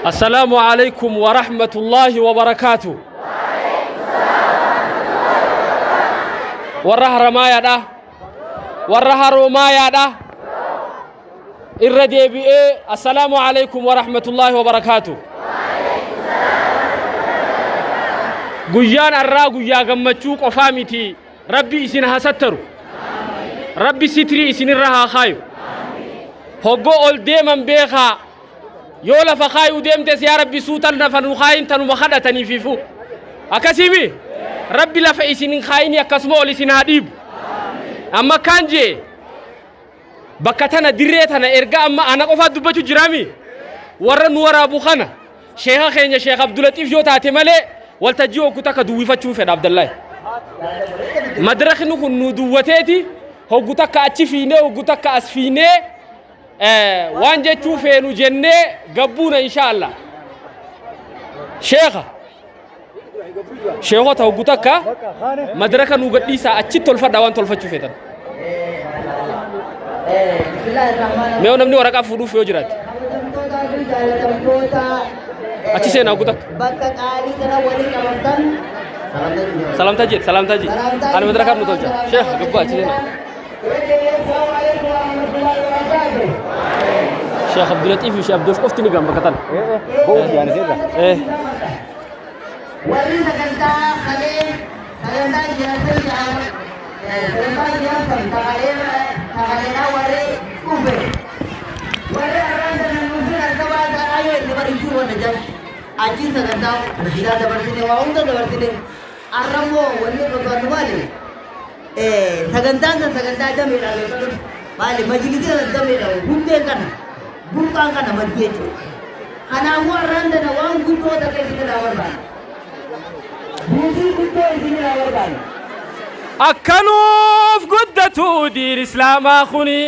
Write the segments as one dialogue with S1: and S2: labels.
S1: السلام عليكم ورحمة الله وبركاته. warra haramayaadha, warra haroomayaadha, irra deebi'ee assalaamu alaikum warahmatullaahi wabarakaatu. Guyyaan arraa guyyaa gammachuu qofaa miti. Rabbi isin haa sattaru, Rabbi sitrii isinirra haa kaayu. Hoggoo ol deeman beekaa, yoo lafa kaayuu deemtes yaa Rabbi suutan lafa nu kaayin tanuma kadhataniifiifu akkasiimi. Rabbi lafa isin hin kaayini, akkasuma ol isin haa dhiibu. Amma kaan jee bakka tana dirree tana erga amma ana qofaa dubbachuu jiraami, warra nu waraabu kana sheeka keenya Sheekh Abdulatiif yoo taate malee waltajjii hoggu takka duwwifachuu fedha. Abdallahi, madrakni kun nu duwwateeti, hoggu takka achi fiinee, hoggu takka as fiinee, waan jechuu feenu jennee gabbuuna insha Allah. Sheekha, sheekota, hoggu takka madraka nu gadhiisaa, achitti tolfadha waan tolfachuu feetan. Mee namni waraqaa fuudhuuf yoo jiraate achi seenaa hoggu takka.
S2: Bakka qaalii kana waliin qabamtan.
S1: Salamtaa jedhe, salamtaa jedhe. Ani madrakaaf nu tolcha. Sheekh gabbaa achi seenaa. Sheekh Abdulatiif fi Sheekh Abdoosh qofti ni gamba bakka tana.
S2: Warri sagantaa kalee, sagantaa jiran, sagantaa jiran takaleedhaa warri dhufe, warri har'aan sana dhufin argamaa ta'aa yoo inni barichuu wanta jala achi sagantaa nashiidaa dabarsine, waa hunda dabarsine. Arrammoo wanni barbaannu maali? Sagantaan san sagantaa dameedha. Maali? Majlisii sana dameedha, hundeen kana burqaan kana maddi jechuudha. Kanaafuu har'aan tana waan guddoo takka isinirraa barbaanna. Buusii guddoo isinirraa barbaanna.
S1: Akkanuuf guddatu diin islaamaa kuni,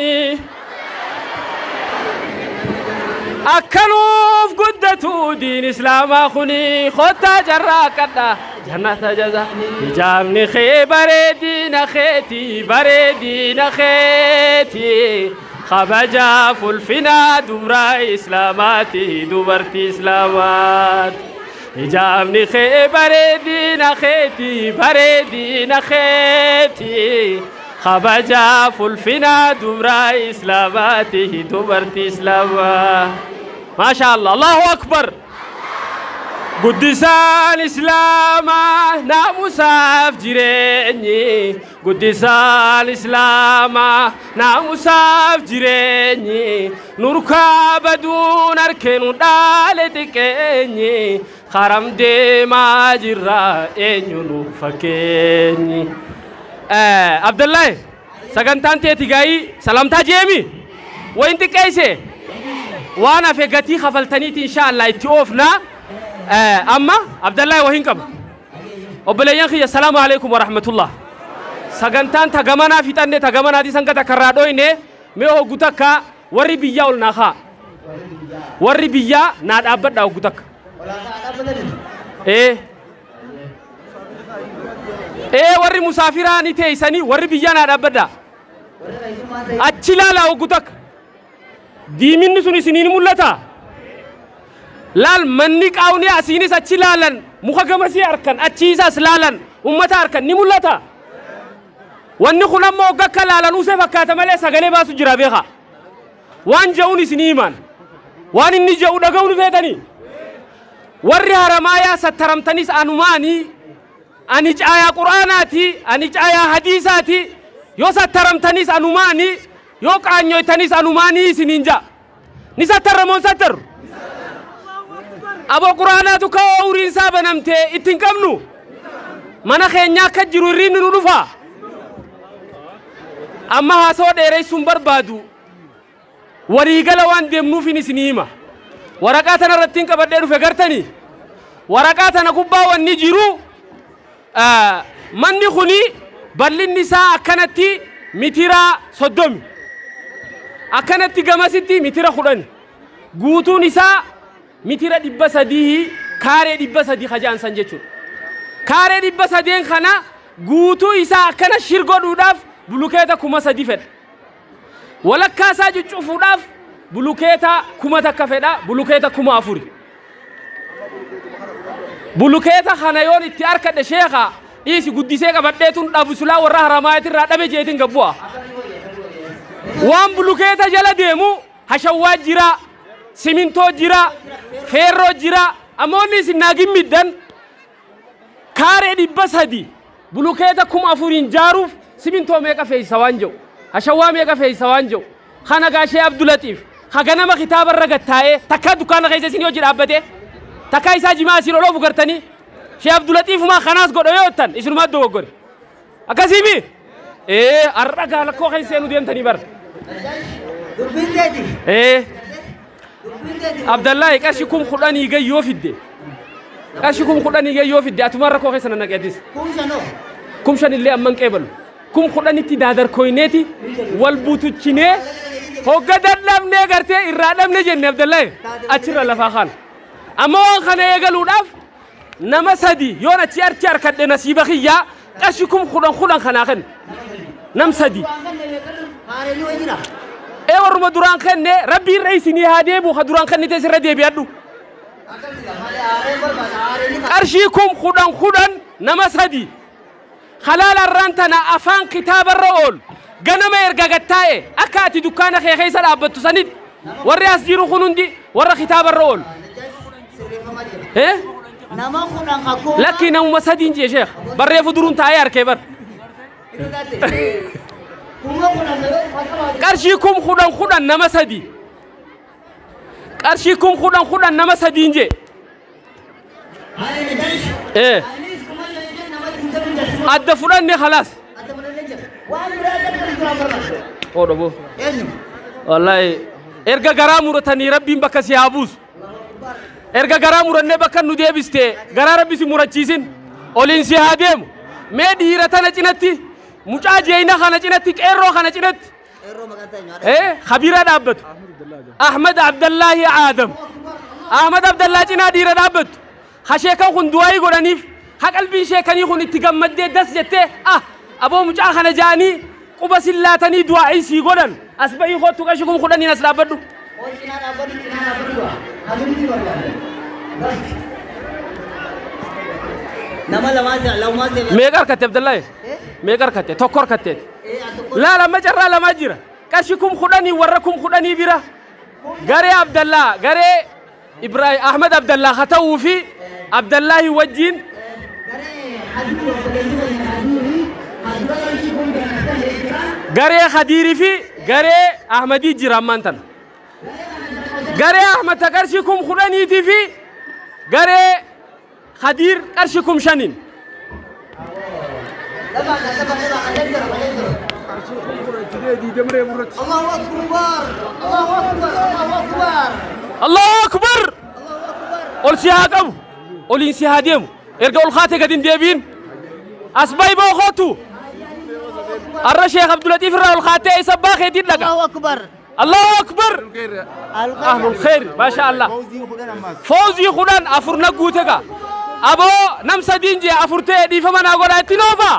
S1: akkanuuf guddatu diin islaamaa kuni, kottaa jarraa jannata jaza. Hijaabni kee bareedina keeti, bareedina keeti, kabajaaf ulfina dubraa islaamaati, dubartii islaamaati. Hijaabni kee bareedina keeti, bareedina keeti, kabajaaf ulfina dubraa islaamaati, dubartii islaamaa. Maasha Allah, Allahu akbar. Guddisaan islaamaa naamusaaf jireenyi, guddisaan islaamaa naamusaaf jireenyi, nurkaa baduun harkeenu dhaale xiqqeenyi, karam deemaa jirra, eenyu nu fakkeenyi. Abdallahi, sagantaan teeti gaayii salamtaa jeemi wayin xiqqeeyse waan hafe gatii kafaltaniiti insha Allah itti oofnaa. Amma Abdallahi wahin qaba. Obboleeyyan kiyya, salaamu alaikum warahmatullah. Sagantaan tagamanaa fixanne, tagamanaati sanga takkarraa dhoyne. Mee hoggu takka warri biyyaa ol naa kaa, warri biyyaa naa dhaabbadha hoggu takka. Ee, warri musaafiraa ni teeysanii, warri biyyaa naa dhaabbadha. Achi ilaalaa hoggu takka, diiminni sun isinii ni mul'ata. Laal, manni qaawni asiinis achi laalan, muka gamasii harkan, achiisas laalan, ummata harkan ni mul'ata. Wanni kun ammoo hogga akka laalan usee fakkaata malee sagalee baasu jira. Beeka waan je'uun isinii himan, waan inni je'u dhaga'uu ni feetanii. Warri haramaayaa sattaramtanis anumaanii, ani caayaa qur'aanaati, ani caayaa hadiisaati. Yoo sattaramtanis anumaanii, yoo qaanyoytanis anumaanii isiniin ja'a. Ni sattarramoon sattarru abo quraanaatu ka uriin isaa banamtee ittiin qabnu mana keenya akka jiru irriin nu dhufa. Amma haasawaa dheeressuun barbaadu, waliigala waan deemnuufin isinii hima. Waraqaa tana irratti hin qabadhee dhufe gartanii, waraqaa tana gubbaa wanni jiru, manni kuni bal'inni isaa akkanatti mitira 30 akkanatti gamasitti mitira 10 guutuun isaa mitira 300 kaaree 300 hajaan san jechuudha. Kaaree 300 kana guutuu isaa akkana shirgodhuudhaaf bulukeeta 3000 fedha. Walakkaa isaa cuccufuudhaaf bulukeeta 1000 fedha, bulukeeta 4000. Bulukeeta kana yoon itti harkadhe sheekha dhiisi guddisee qabadheetun dhabu sulaa warra haramaayatirraa dhabe jeetiin gabbu'a. Waan bulukeeta jala deemu hashawwaa jira, simintoo jira, feerroo jira. Ammoonni isin naa gimmiddan kaaree 300 bulukeeta 4000 jaaruuf simintoo meeqa fe'isa waan jedhu, hashawwaa meeqa fe'isa waan jedhu. Kana gaashee Abdulatiif haganama kitaaba irra gattaa'ee takkaa dukkaana keessa isin hojii dhaabbate takkaa isaa jimaa isin oloofu gartanii Shee Abdulatiifumaa kanaas godhe yoo jettan isinumaa dogoggore. Akkasiimi? Ee har'a gaalakkoo keessa seenuu deemtanii bara.
S2: Dubbiin teeti.
S1: Ee
S2: Dubbiin teeti.
S1: Abdallaahi qarshii 10,000 gayyoo fidde. Qarshii 10,000 gayyoo fidde atumaan rakkoo keessa nannaqe atis.
S2: 5000.
S1: 5000 illee amman qeebalu. 10,000tti daadarkoyneeti wal butuchinee hogga dadhabnee gartee irraa dhabne jenne Abdallaahi achirra lafaa kaana. Amma waan kana eegaluudhaaf nama sadi yoon achi archi harkadhe nasiiba kiyyaa qarshii 10,000 kanaa kenna. Nam sadi.
S2: Waan kan beekamu haareen yoo jira.
S1: Ee warruma duraan kenne rabbi irra isinii haa deebi'u ka duraan kennite sirra deebi'adhu.
S2: Akkasuma malee haareen barbaada haareen ni
S1: Qarshii 10,000 nama sadi. Halaala irraan tana afaan kitaabarra oolu ganama erga gattaa'e akka ati dukkaana kee keessa dhaabbattu sanitti warri as jiru kun hundi warra kitaabarra oolu.
S2: Sirreeffamaa jira.
S1: Eh?
S2: Nama 10 kakuu.
S1: Lakki namuma sadiin jee sheekh barreefu duruun taa'ee harkee bar.
S2: Isa taate. 10,000 yeroo fakkaatu.
S1: Qarshii 10,000 nama sadi. Qarshii 10,000 nama sadiin jee.
S2: Haareen ni ta'ish.
S1: Eh.
S2: Anis 5,000 nama 20
S1: Adda fudhanne khalaas.
S2: Adda fudhannee jira. Waan biraa akka duraan barbaadu.
S1: Oodho boo.
S2: Eenyu?
S1: Wallahi erga garaa muratanii rabbiin bakka si haa buusu. Erga garaa murannee bakka nu deebiste garaa rabbi si murachiisin oliin si haa deemu. Mee dhiira tana cinatti mucaa jeeyina kana cinatti qeerroo kana cinatti
S2: Qeerroo maqaan isaa eenyu?
S1: Khabiira dhaabbatu. Ahmad Abdallahi Aadam. Ahmad Abdallaa cinaa dhiira dhaabbattu. Ha sheekan kun du'aayii godhaniif ha qalbiin sheekanii kun itti gammaddee das jettee ah aboo mucaa kana ja'anii quba sillaatanii du'aayii sii godhan as ba'ii kottu qarshii 10,000 as dhaabbadhu.
S2: Ol cinaa dhaabbatu cinaa dhaabbatu. Hamitti barbaada. Nama lamaa se'a.
S1: Meeqa harkatte Abdallahi? Meeqa harkatte? Tokko harkatteeti.
S2: Ee tokko.
S1: Laala amma carraa lamaa jira. Qarshii 10,000 warra 10,000 bira. Garee Abdallaa garee Ibrahim Ahmad Abdallaa haa ta'uu fi Abdallaahi wajjin
S2: Garee hadii obboleessi keenya hadii hadura qarshii 5,000 jira.
S1: Garee Khadiirii fi garee Ahmadii jira ammaan tana. Garee Ahmad ta qarshii 10,000 fi garee Khadiir qarshii 5,000.
S2: Lama lama lama qajeelchara qajeelchara. Allahu akbar. Allahu akbar. Allahu akbar.
S1: Allahu akbar!
S2: Allahu akbar.
S1: Ol si haa qabu. Oliin si haa deemu. Erga ol kaatee gadi hin deebiin. As bahi boo kootu. Arra Sheekh Abdulatiif irraa ol kaatee isa abbaa keetiin dhaqa.
S2: Allahu akbar.
S1: Allahu akbar! Ahlul khair, maasha Allah. Fawzii 10 afur na guute gaa. Aboo nam sadiin jee afur ta'e dhiifama naa godhaa ittiin oofa.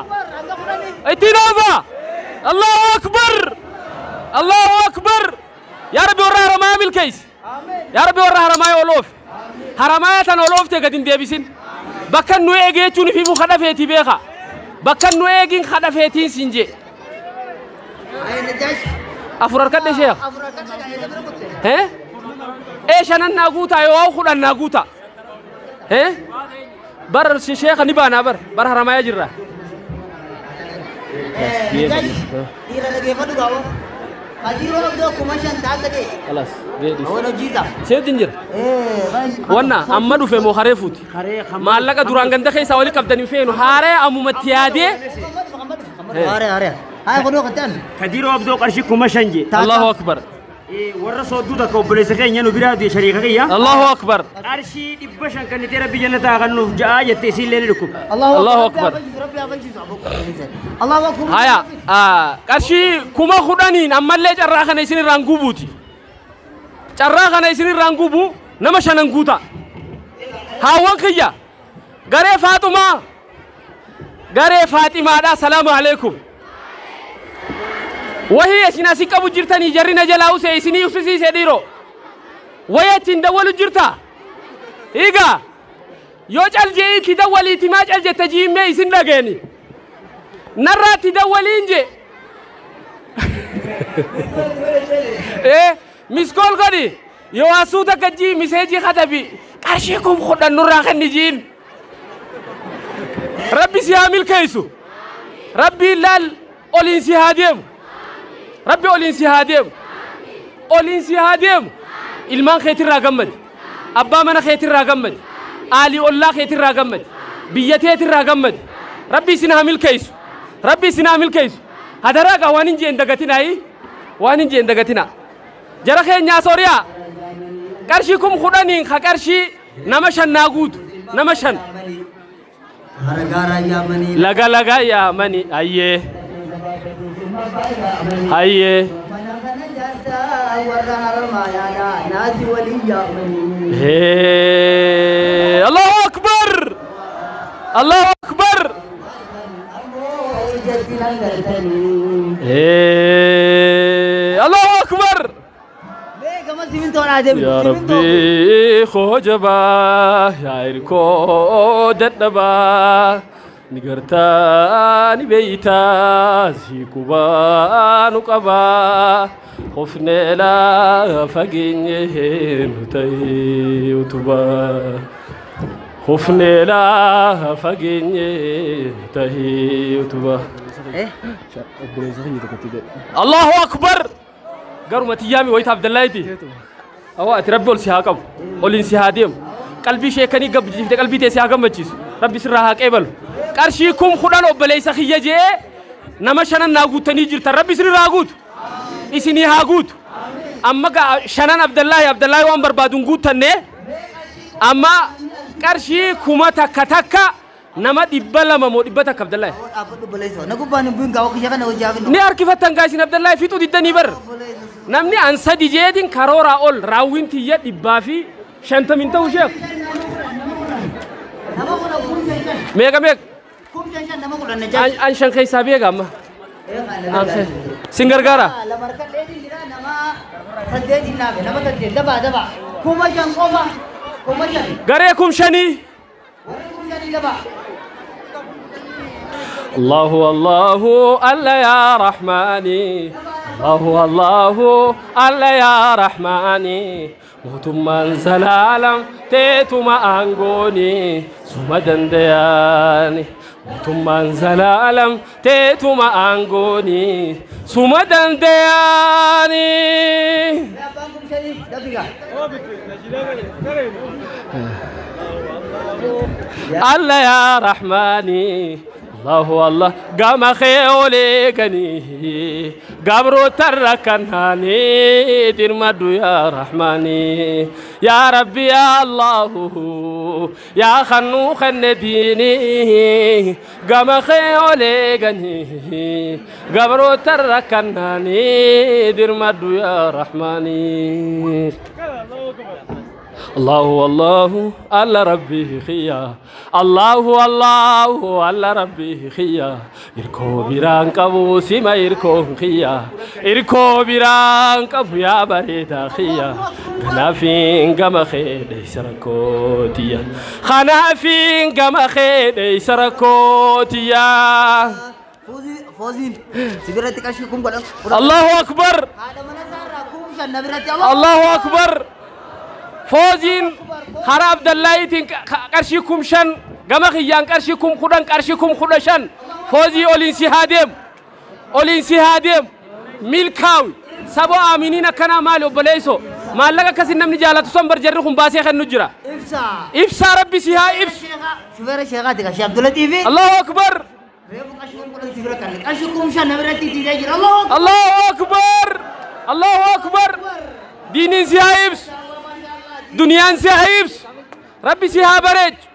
S1: Ittiin oofa. Allahu akbar! Allahu akbar! Yaa Rabbi warra haramaa milkeessi. Yaa Rabbi warra haramaa ol oofi. Haramaaya tan ol ooftee gadi hin deebisin. Bakka nu eege jechuun ifiifuu kadhafeetii beeka. Bakka nu eegin kadhafeetiin siin jee.
S2: Ay Najaash.
S1: Afur harkadhe sheekh.
S2: Afur harkadhe eega bira kutte.
S1: Eh? Ee shanan naa guutaa yoo waa 10 naa guutaa. Eh? Bar sheekha ni baanaa bar bar haramaaya jirra.
S2: Najaash. Dhiira dhageeffadhu gaawwa. Hadiiroo abdoo 5,000 ta'a ta'e.
S1: Khalaas geedhis.
S2: Awwan hojiidha.
S1: Seetiin jira.
S2: Ee.
S1: Wanna amma dhufe moo haree fuuti. Maallaqa duraan ganda keessaa wali qabdanii feenu haaree ammumatti yaadee.
S2: Haaree haaree. Haa kunoo kattaan.
S3: Kadiroo abdoo qarshii 5,000 jee.
S1: Allahu akbar.
S3: Warra soodduu takka obboleessa keenya nu biraa du'e shariika kiyya.
S1: Allahu akbar.
S3: Qarshii 500 kan itti rabbi jannataa kan nuuf ja'a jette isiillee ni dhukkuba.
S1: Allahu akbar.
S2: Allahu akbar.
S1: Haya, qarshii 10,000 ammallee carraa kana isin irraan gubuuti. Carraa kana isin irraan gubu nama 5 guuta. Haawwan kiyya garee Faaxumaa garee Faaximaadha. Salaamu alaikum. Wahii isin asii qabu jirtanii jarri na jalaa usee isinii usisiise dhiiroo. Wayii achiin dawwalu jirta. Egaa yoo cal je'ii itti dawwaliiti maa cal jette jiimmee isin dhageeni. Narraa itti dawwaliin je. Miskool godhi yoo asuu takka jii miseejii katabi qarshii 10,000 nurraa kenni jiin. Rabbi si haa milkeessu. Rabbi laal oliin si haa deemu. Rabbi oliin si haa deemu. Oliin si haa deemu. Ilmaan keetirraa gammadi. Abbaa mana keetirraa gammadi. Aalii ollaa keetirraa gammadi. Biyya teetirraa gammadi. Rabbi isin haa milkeessu. Rabbi isin haa milkeessu. Hadaraa gaa waan hin jeen dagatinaayi. Waan hin jeen dagatinaa. Jara keenyaa sooriyaa. Qarshii 10,000 ka qarshii nama 5 naa guutu. Nama 5. Laga laga yaamani ayyee. Hayyee. Allahu akbar. Allahu akbar. Allahu akbar. Ya Rabbi khojaba ya irko dadaba nigarta ni beeyta si kubaa nu qaba khofne la fageenye nu ta'e utubaa khofne la fageenye nu ta'e utubaa. Allahu akbar. Garuma tiyyaami wayita Abdallaahiti. Awwa ati rabbi ol si haa qabu oliin si haa deemu qalbii sheekanii gabbisiifte qalbii tee si haa gammachiisu rabbi sirraa haa qeebalu. Qarshii 10,000 obboleessa kiyya jee nama 5 naa guuttanii jirtan rabbi isinirraa haa guutu isinii haa guutu. Amma 5 Abdallaahi Abdallaahi waan barbaadu hin guuttanne amma qarshii 1,000 takka nama 200 moo 100 Abdallaahi. Ni harkifattan gaa isin Abdallaahi fixuu diddanii bar. Namni an 3 jeetiin karooraa ol raawwiin tiyya 150 ta'uu sheek. Meeqa meeqa? An 5 keessaa beeka amma. Sin gargaara? Garee 5,000. Allahu Allahu alla ya Rahmani. Allahu Allahu alla ya Rahmani. Mootummaan zalaalam teetuma aangooni suma danda'ani. Mootummaan zalaalam teetuma aangooni suma danda'ani. Alla ya Rahmani. Allahu Allah gama khayolekani gabro tarrakanani dirmadu ya Rahmani ya Rabbi ya Allah ya khannu khandini gama khayolekani gabro tarrakanani dirmadu ya Rahmani. Allahu Allahu alla Rabbi khiya Allahu Allahu alla Rabbi khiya irko biraan qabu sima irko khiya irko biraan qabu ya bareda khiya khanafin gama khede sarakotiya khanafin gama khede sarakotiya. Allahu akbar. Allahu akbar. Fooziin karaa Abdallaahiitiin qarshii 5,000 gama kiyyaan qarshii 10,000 qarshii 15,000 foozii oliin si haa deemu oliin si haa deemu milkaawi sabo aaminiin akkanaa maali obboleessoo maallaqa akkasin namni jaalatu san bar jarri kun baasee kennu jira. Ibsaa rabbi si haa ibsu. Allahu akbar. Allahu akbar. Allahu akbar. Diiniin si haa ibsu. Duniyaan si haa ibsu. Rabbi si haa bareechu.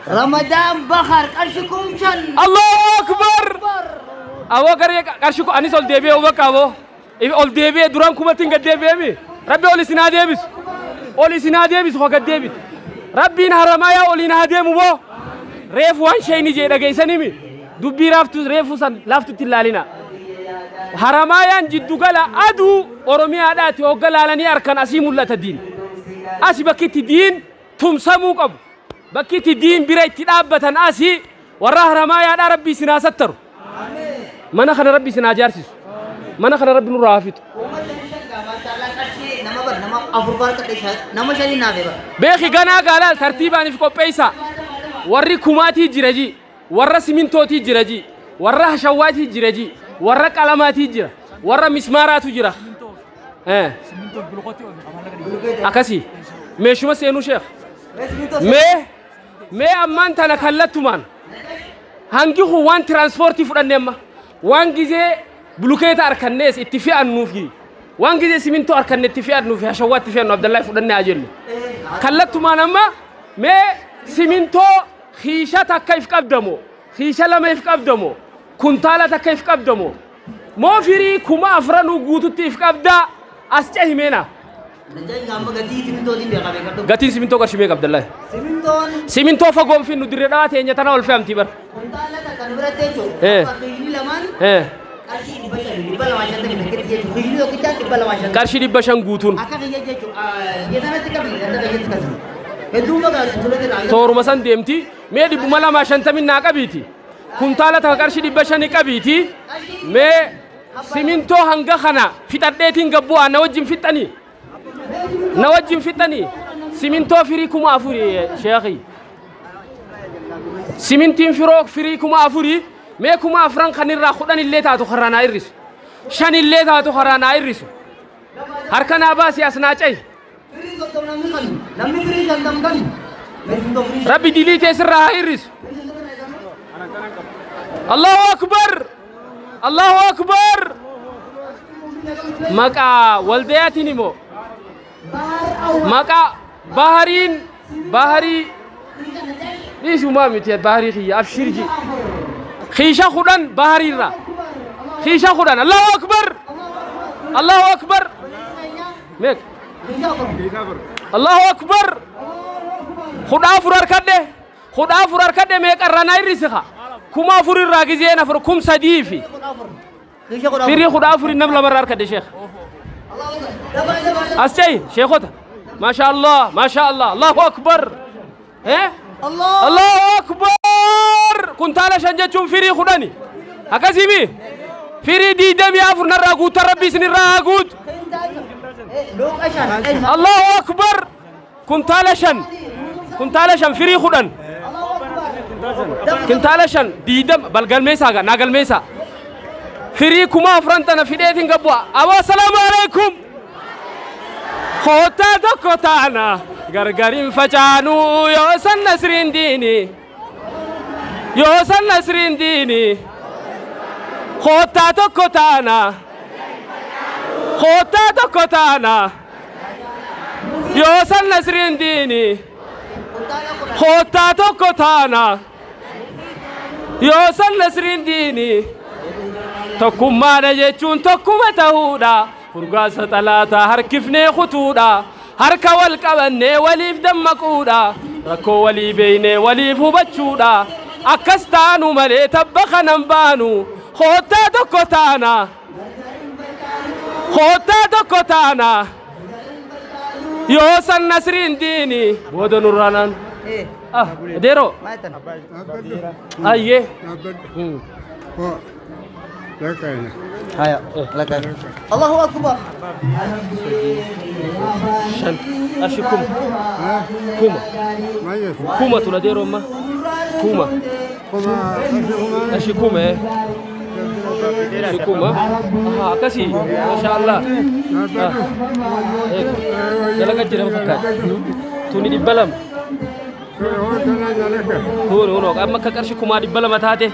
S2: Ramadaan Bakar qarshii 5,000.
S1: Allahu Akbar. Awoo garee qarshii anis ol deebi'ee bakka aboo. Ol deebi'ee duraan kumatiin gad deebi'eemi. Rabbi ol isin haa deebisu. Ol isin haa deebisu hoo gad deebitu. Rabbiin haramayaa oliin haa deemu boo. Reefu waan sheeyni jee dhageessanimi. Dubbii raaftu reefu san laaftutti ilaalina. Haramayaan jiddugala aduu Oromiyaadhaati hogga laalanii harkan asii mul'ata diin. Asi bakki itti diin tumsamuu qabu. Bakki itti diin bira itti dhaabbatan asii warra haramayaadhaa Rabbi isin haa sattaru. Mana kana Rabbi isin haa jaarsisu. Mana kana Rabbi nurraa haa fixu. Beeki ganaa gaalaal tartiibaaniif qopheessa. Warri kumaatii jira ji. Warra simintootii jira ji. Warra hashawaatii jira ji. Warra qalamaatii jira. Warra mismaaraatu jira. Akkasii. Meeshuma seenuu sheekh. Mee ammaan tana kallattumaan hangi kun waan tiraanspoortii fudhanne amma waan gizee bulukeeta harkannees itti fe'annuufi waan gizee simintoo harkanne itti fe'annuufi hashawwaa itti fe'annu Abdallahi fudhannee haa jennu. Kallattumaan amma mee simintoo kiisha takka if qabdamo kiisha lama if qabdamo kuntaala takka if qabdamo moo firii 4,000 guututti if qabdaa as cehimeena. Gatiin simintoo qarshii meeqa Abdallahi? Simintoo fagoon finnu dirree dhawaa teenya tana ol fe'amtii bar. Qarshii 500 guutuun. Tooruma san deemti mee 250 naa qabiiti. Kuntaala takka qarshii 500 qabiiti. Mee simintoo hanga kana fixadheetiin gabbu'aa na wajjin fixxanii. Na wajjin fixxanii simintoo firii 4,000 sheekhi. Simintiin firoo firii 4,000 mee 4,000 kanirraa 10 illee taatu karaa naa hir'isu. 5 illee taatu karaa naa hir'isu. Harka naa baasii as naa cehi. Rabbi dilii teessirraa haa hir'isu. Allahu Akbar! Allahu Akbar! Maqaa waldayaatiin immoo maqaa bahariin baharii dhiisumaa miti baharii kiyya abshir ji kiisha 10 bahariirraa kiisha 10 Allahu Akbar! Allahu Akbar! Meeq? Allahu Akbar! 14 harkadhe 14 harkadhe meeqarraa naa hir'isi haa 4,000 irraa gizeen 4 3,000 fi firii 14 nam lamarraa harkadhe sheekh. As cehi sheekota maasha Allah maasha Allah Allahu Akbar. Allahu Akbar. Kuntaala 5 jechuun firii 10 akkasii firii 24 narraa guutan Rabbi isinirraa haa guutu. Allahu Akbar. Kuntaala 5 kuntaala 5 firii 10 kuntaala 5 20 balgalmeessaa gaa naa galmeessaa firii 4,000 tana fidheetiin gabbu'a. Aboo assalaamu alaikum. Kottaa tokko taana gargariin facaanuu yoo san nasriin diini yoo san nasriin diini kottaa tokko taana kottaa tokko taana yoo san nasriin diini kottaa tokko taana yoo san nasriin diini tokkummaadha jechuun tokkuma ta'uudha. Furgaasa xalaataa harkifnee kutuudha. Harka wal qabannee waliif dammaquudha. Rakkoo walii beeynee waliif hubachuudha. Akkas taanu malee tabba kanan baanu. Kottaa tokko taana. Kottaa tokko taana. Yoo san nasriin diini. Booda nurraa naan. Ah, adeeroo. Ayyee.
S2: Allahu Akbar.
S1: Ashi kuma. Kuma. Kuma tuna deeroo amma. Kuma. Ashi kuma. Ashi kuma. Aha, akkasii. Masha Allah. Dalagaa jira fakkaata. Tuni 200. Tuni hunoo amma akka qarshii 200,000 taate.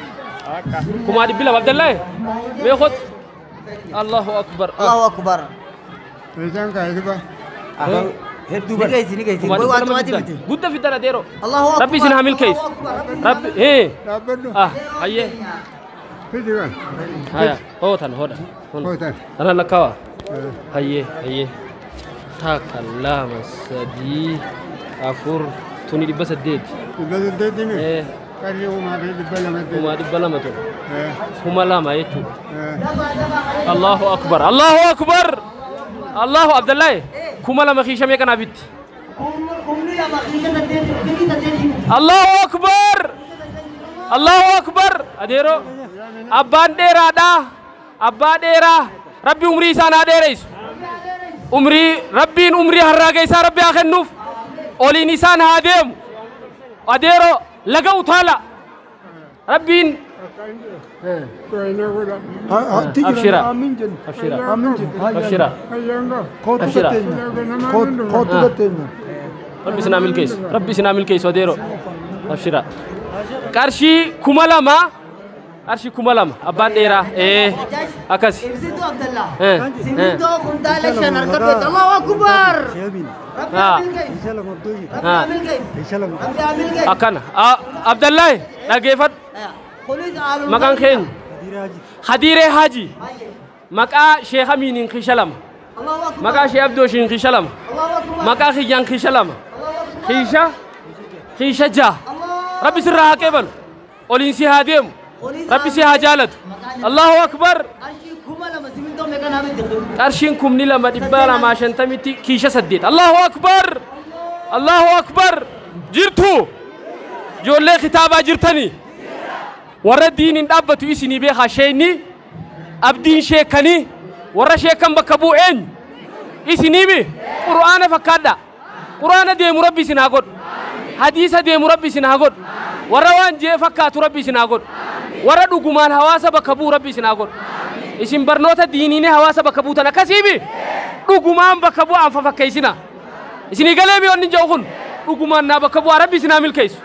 S1: 200,000 Abdallahi. Mee kottu. Allahu akbar.
S2: Allahu akbar.
S4: Isaan kaayiba.
S3: Hedduu bar.
S2: Ni geessi. Way waan tumaati miti.
S1: Gudda fidan adeero.
S2: Allahu akbar.
S1: Rabbi isin haa milkeessu. Rabbi ee.
S4: Dhaabbadhu.
S1: Ah hayyee.
S4: Fidi kan.
S1: Haya hootan hoodha.
S4: Hootan.
S1: Tana lakkaawa. Hayyee hayyee. Takka lama sadii afur tuni 800.
S4: 800 mi?
S1: Ee.
S4: Qarshii 2,200.
S1: 2,200 tun. 2,000 jechuudha. Allahu akbar. Allahu akbar. Allahu Abdullahi. 2,000 kiisha meeqa naa bitti?
S2: 2,000 kiisha 8 8.
S1: Allahu akbar. Allahu akbar. Adeero abbaan dheeraadha. Abbaa dheeraa. Rabbi umrii isaan haa dheeressu. Umrii Rabbiin umrii harraaga isaa Rabbi haa kennuuf. Oliin isaan haa deemu. Adeero laga utaala. Rabbiin Abshira. Abshira. Abshira. Abshira. Rabbi isin haa milkeessu. Rabbi isin haa milkeessu adeero. Abshira. Qarshii 2,000. Qarshii 2,000 abbaan dheeraa. Ee akkas.
S2: Ibsituu Abdallah. Simintoo kuntaala 5 harkadhu. Allahu akbar. Rabbi haa milkeessu. Rabbi haa milkeessu. Rabbi haa milkeessu.
S1: Akkana. Abdallahi dhageeffadhu.
S2: Kunis haaluma.
S1: Maqaan keenya Hadiiree Haji. Maqaa Sheekh Amiiniin kiisha 2.
S2: Allahu akbar.
S1: Maqaa Sheekh Abdooshiin kiisha 2.
S2: Allahu akbar.
S1: Maqaa kiyyaan kiisha 2.
S2: Allahu akbar.
S1: Kiisha 6. Rabbi sirraa haa qeebalu. Oliin si haa deemu. Rabbi si haa jaalatu. Allahu akbar.
S2: Qarshii 2,000 simintoo meeqa naa bitti?
S1: Qarshiin 2,250 kiisha 8. Allahu akbar. Allahu akbar. Jirtu. Ijoollee kitaabaa jirtanii. Warra diiniin dhaabbatu isinii beekaa sheeyni abdiin sheekanii warra sheekan bakka bu'u eenyu isiniimi qur'aana fakkaadha. Qur'aana deemu Rabbi isin haa godhu. Hadiisa deemu Rabbi isin haa godhu. Warra waan jee fakkaatu Rabbi isin haa godhu. Warra dhugumaan hawaasa bakka bu'u Rabbi isin haa godhu. Isin barnoota diiniin hawaasa bakka buutan akkasiimi dhugumaan bakka bu'aan fafakkeessina. Isinii galee mi'oonni jedhu kun dhugumaan naa bakka bu'aa Rabbi isin haa milkeessu.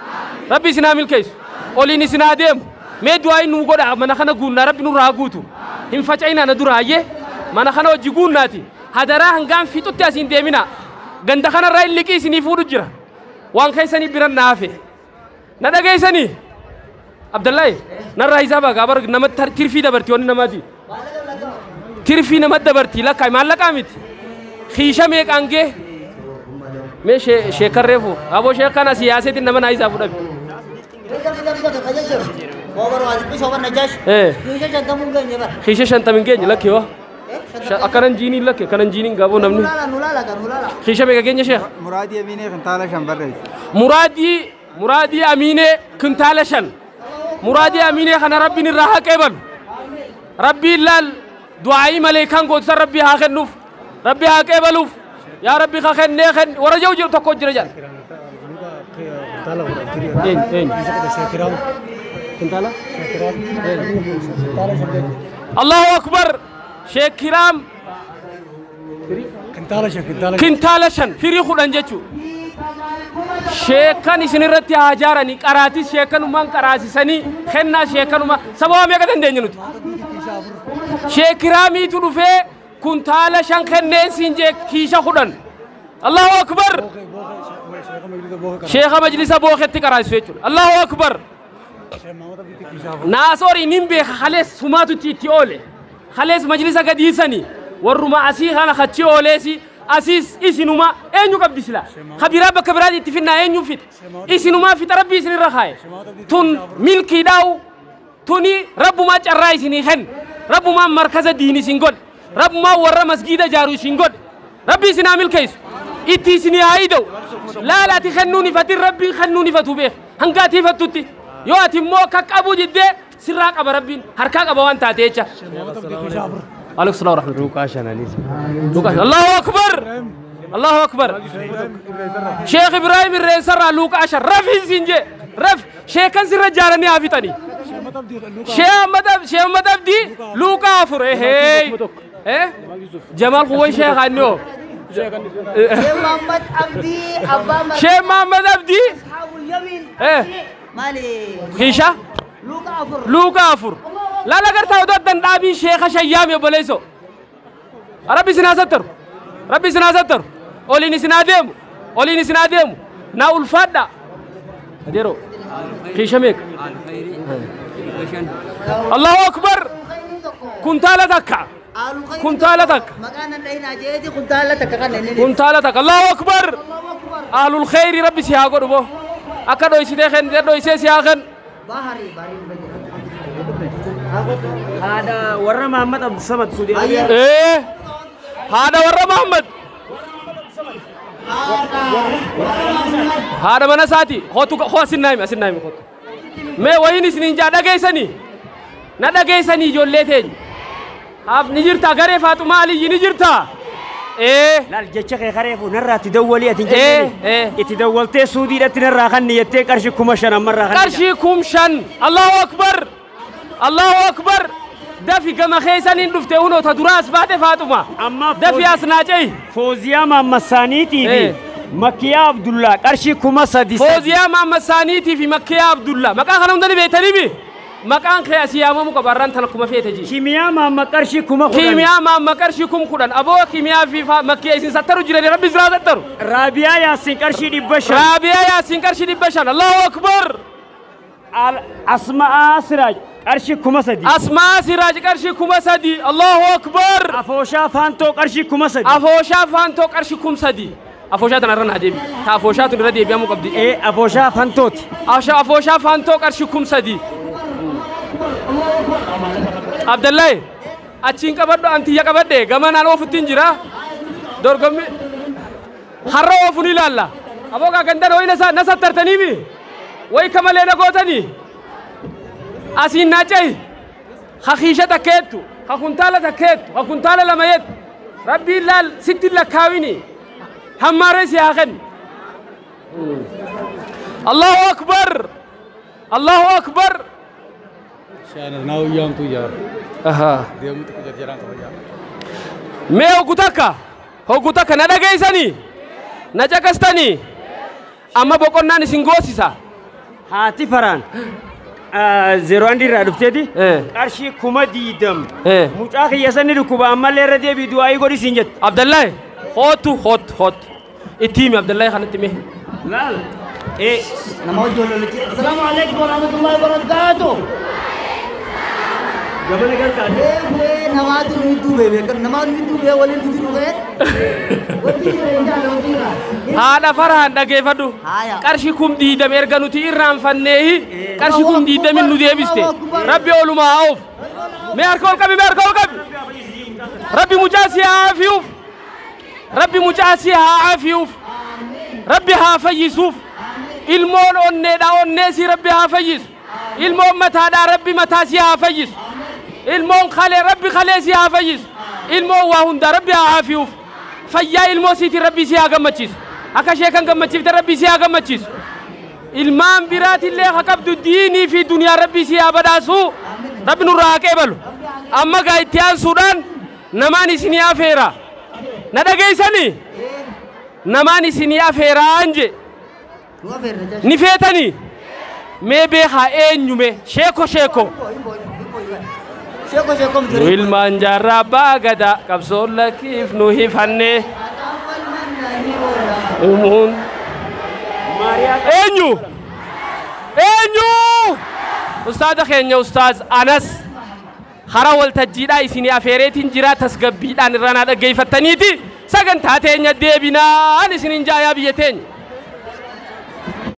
S1: Rabbi isin haa milkeessu. Oliin isin haa deemu. Mee du'aa nu godha mana kana guunnaa Rabbi nurraa guutu. Hin faca'inaa na dura hayyee mana kana hojii guunnaati. Hadaraa hangaan fixutti asiin deemina. Ganda kanarraa hin liqii isinii fuudhu jira. Waan keessanii biran naafe. Na dhageessanii? Abdallahi narraa hisaaba gaa bar nama tirfii dabarti wanni namaati. Tirfii nama dabarti lakkaa maallaqaa miti. Kiisha meeqaan gee? Mee sheekarreefu aboo sheekan asii yaaseetiin nama naa hisaabu dhabe. Kiisha 50 hin geenye lakkee waa. Akkanan jiiniin lakke akkanan jiiniin gaaboo namni. Kiisha meeqa geenye sheekh?
S4: Muraadii Aminee kuntaala 5 barreesse.
S1: Muraadii Aminee kuntaala 5. Muraadii Aminee kana Rabbiin irraa haa qeebalu. Rabbiin laal du'aayii malee kan gootisan Rabbi haa kennuuf. Rabbi haa qeebaluuf. Yaa Rabbi ka kennee kenn warra jiru jiru tokko jira jedhan. Kuntaala? Allahu akbar. Sheekh Kiraam Kintaala 5 firii 10 jechuudha. Sheekan isin irratti haa ijaaranii qaraatis sheekanumaan qaraasisanii kennaa sheekanuma sababa meeqa dandeenya nuti? Sheekh Kiraamiitu dhufee kuntaala 5 kenneen siin jee kiisha 10. Allahu akbar. Sheekha majlisa booketti qaraasisu jechuudha. Allahu akbar. Naasorii nin beeka kalees sumaatutti itti oole. Kalees majlisa gadiisanii warruma asii kana kachi ooleesi asiis isinuma eenyu qabdi sila kabiraa bakka biraati itti finnaa eenyu fixa isinumaa fixa Rabbi isinirra kaaye tun milkiidhaa'u tuni rabbumaa carraa isinii kenna rabbumaa markaza diini isin godhe rabbumaa warra masgiida jaaru isin godhe Rabbi isin haa milkeessu itti isinii haa ida'u laala ati kennuun ifatin Rabbiin kennuun ifatu beek hanga ati ifattutti yoo ati immoo akka qabu diddee sirraa qaba Rabbiin harkaa qaba waan taate jecha. Alaikum salaam wa rahmatullahi.
S3: Luqaa shananis.
S1: Luqaa Allahu akbar. Allahu akbar. Sheekh Ibrahim Irreensarraa luqaa 5 rafiin siin jee raf sheekan sirra jaaranii haa fixanii. Sheekh Ahmad Abdii luqaa 4 ehee. Jamaal Kuwwan Sheekh Annoo.
S2: Sheekh Muhammad Abdii Abbaa
S1: Sheekh Muhammad Abdii.
S2: Ashaabul Yamin. Maali?
S1: Kiisha?
S2: Luqaa 4.
S1: Luqaa 4. Laala gartaa odoo addan dhaabiin sheeka shayyaami obboleessoo. Rabbi isin haa sattaru. Rabbi isin haa sattaru. Oliin isin haa deemu. Oliin isin haa deemu. Naa ulfaadha. Adeeroo. Kiisha meeqa? Allahu akbar. Kuntaala takka. Kuntaala takka.
S2: Maqaan nan dhahinaa jeeti kuntaala takka kan inni.
S1: Kuntaala takka. Allahu akbar. Ahlul khayri rabbi si haa godhu boo. Akka dhoysitee kennite dhoysee si haa kennu.
S2: Baharii baharii.
S3: Haadha warra Mahammad Abdusamad Suudi Arabiyaa.
S1: Haadha warra Mahammad. Haadha mana isaati. Hootu hoo asin naayimi asin naayimi hootu. Mee wayiin isiniin jaa dhageessanii. Na dhageessanii ijoollee teenya. Haaf ni jirta garee Faaxumaa Aliyyi ni jirta.
S3: Laal jecha kee kareefu narraa itti dawwalii ati hin jenneen. Itti dawwaltee Suudiidhatti narraa kanni jettee qarshii 5000 ammarraa kanni.
S1: Qarshii 5000. Allahu akbar. Allahu akbar. Dafi gama keessaniin dhufte hunoo ta duraas baate Faaxuma.
S3: Amma
S1: Dafi as naa ce'i.
S3: Fooziyaa Maammasaaniitii fi Makkiyaa Abdullaa qarshii 3000.
S1: Fooziyaa Maammasaaniitii fi Makkiyaa Abdullaa. Maqaa kana hunda ni beektanii? Maqaan kee asii yaamamu qaba arraan tana kuma feete ji.
S3: Kimiyaa Maamma qarshii 10,000.
S1: Kimiyaa Maamma qarshii 10,000. Aboo Kimiyaa fi Makkiyaa isin sattaru jirani rabbi isin sattaru.
S3: Raabiyaa Yaasiin qarshii 500.
S1: Raabiyaa Yaasiin qarshii 500. Allahu akbar.
S3: Asmaa Siraaj qarshii 3000.
S1: Asmaa Siraaj qarshii 3000. Allahu akbar.
S3: Afooshaa Faantoo qarshii 3000.
S1: Afooshaa Faantoo qarshii 3000. Afooshaa tana irra naa deebi. Ta afooshaa tun irra deebi'amuu qabdi.
S3: Afooshaa Faantooti.
S1: Afooshaa Faantoo qarshii 3000. Abdallahi achiin qabadhu antiyya qabadhe gamanaan oofuttiin jira. Dorgommi har'a oofu ni ilaalla. Aboo gaa gandan wayi na sattartaniimi. Wayi kamalee na gootanii. Asiin naa cehi. Ha kiisha takkeettu. Ha kuntaala takkeettu. Ha kuntaala lama jettu. Rabbiin laal sitti hin lakkaawini. Hammaaree si haa kennu. Allahu akbar. Allahu akbar. Mee hoggu takka na dhageessanii na caqastanii amma boqonnaan isin goosisa.
S3: Haati Faraan 01 irraa dhufteeti qarshii 20,000. Mucaa kiyya sanni dhukkuba ammallee irra deebii du'aayii godhi siin jette.
S1: Abdallahi hootu hootu hootu itti himi Abdallahi kanatti mee.
S3: Laal.
S2: Nama hojii lolichi. Assalaamu alaikum warahmatullahi wabarakatuh.
S3: Gabana galtaa.
S2: Namaatu nu duube beekan namaatu nu duube waliin nu duube. Wanti jira injala wanti jira.
S1: Haadha Farhaan dhageeffadhu. Qarshii 20,000 erga nuti irraanfanneehi qarshii 20,000 nu deebiste. Rabbi oolumaa haa oofu. Mee harka ol qabi mee harka ol qabi. Rabbi mucaa si haa aafiyuuf. Rabbi mucaa si haa aafiyuuf. Rabbi haa fayyisuuf. Ilmoon onneedha onnee si Rabbi haa fayyisu. Ilmoon mataadha Rabbi mataa si haa fayyisu. Ilmoon kalee Rabbi kalee si haa fayyisu. Ilmoon waa hundaa Rabbi haa aafiyuuf. Fayyaa ilmoo siitiin Rabbi si haa gammachiisu. Akka ishee kan gammachiifte Rabbi si haa gammachiisu. Ilmaan biraatillee haa qabdu diinii fi duniyaa Rabbi si haa badhaasu. Rabbi nurraa haa qeebalu. Amma gaa itti aansuudhaan namaan isinii afeera. Na dhageessanii? Namaan isinii afeeraan je. Ni feetanii? Mee beekaa eenyume? Sheeko sheeko. Nu ilmaan jaarraa abbaa gadaa qabsoon lakkiif nu hifanne. Umuun. Eenyu? Eenyu? Ustaaza keenya Ustaaz Anas hara waltajjiidhaa isinii afeereetiin jira tasgabbiidhaan irraa naa dhaggeeffattaniiti sagantaa teenya deebinaan isiniin jaayaa biyya teenya.